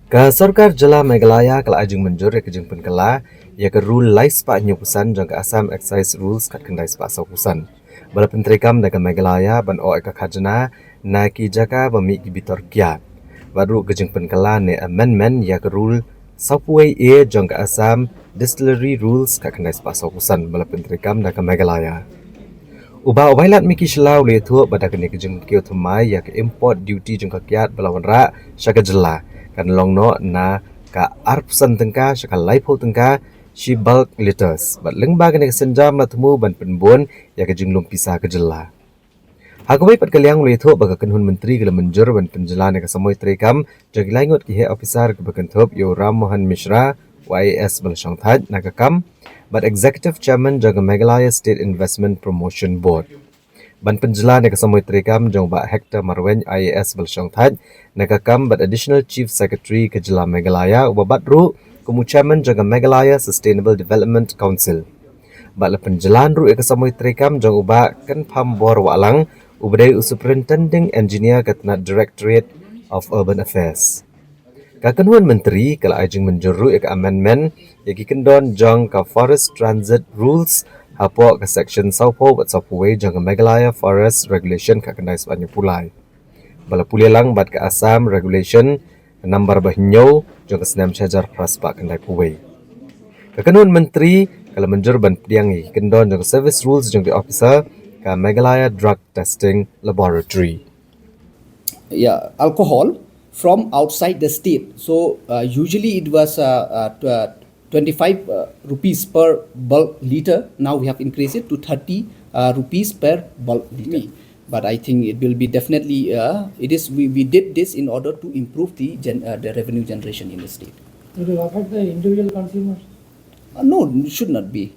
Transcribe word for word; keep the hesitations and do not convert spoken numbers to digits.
Ka sorkar jylla Meghalaya ka la ai jingmynjur ïa ka jingpynkylla ïa ka rule lai spah hynñiew percent jong ka Assam Excise Rules khatkhyndai spah saw percent. Ba la pyntreikam da ka Meghalaya ban ïoh ïa ka khajna na ki jaka ba mih ki bitor kiad. Bad ruh ka jingpynkylla ne amendment ïa ka rule sawphew wei A jong ka Assam Distillery Rules khatkhyndai spah saw percent ba la pyntreikam da ka Meghalaya. U Bah Wailadmiki Shylla u la ïathuh ba da kane ka jingkiew thymmai ïa ka import duty jong ka kiad ba la wanrah sha ka jylla kan long noh na ka arphew san tyngka sha ka laiphew tyngka shi bulk liters. Bad lyngba kane ka sienjam la thmu ban pynbun ïa ka jinglum pisa ka jylla. Ha kawei pat ka liang u la ïathuh ba ka kynhun myntri ka la mynjur ban pynjlan ïa ka samoi treikam jong ki lai ngut ki heh ophisar kiba kynthup ïa u Ram Mohan Mishra, u IAS ba la shongthait na ka kam, bad Executive Chairman jong ka Meghalaya State Investment Promotion Board. Ban pynjlan ïa ka samoi treikam jong u Bah Hector Marwein, IAS ba la shongthait na ka kam bad Additional Chief Secretary ka jylla Meghalaya, uba bat ruh kum u Chairman jong ka Meghalaya Sustainable Development Council. Bad la pynjlan ruh ïa ka samoi treikam jong u Bah Kynphambor Wahlang, uba dei u Superintending Engineer ka tnat Directorate of Urban Affairs. Ka kynhun myntri ka la ai jingmynjur ruh ïa ka amendment ïa ki kyndon jong ka Forest Transit Rules hapoh ka section sawphew bad sawphew wei jong ka Meghalaya Forest Regulation khatkhyndai spah hynñiewphew lai, ba la pule lang bad ka Assam Regulation number ba hynñiew jong ka snem shihajar phra spah khyndaiphew wei. Ka kynhun myntri ka la mynjur ban pdiang ïa ki kyndon jong ka Service Rules jong ki officer ka Meghalaya Drug Testing Laboratory. Yeah, alcohol from outside the state. So uh, usually it was uh, uh, tw- uh, twenty-five uh, rupees per bulk liter. Now we have increased it to thirty uh, rupees per bulk liter. But I think it will be definitely, uh, it is, we, we did this in order to improve the, gen, uh, the revenue generation in the state. It will affect the individual consumers? Uh, no, it should not be.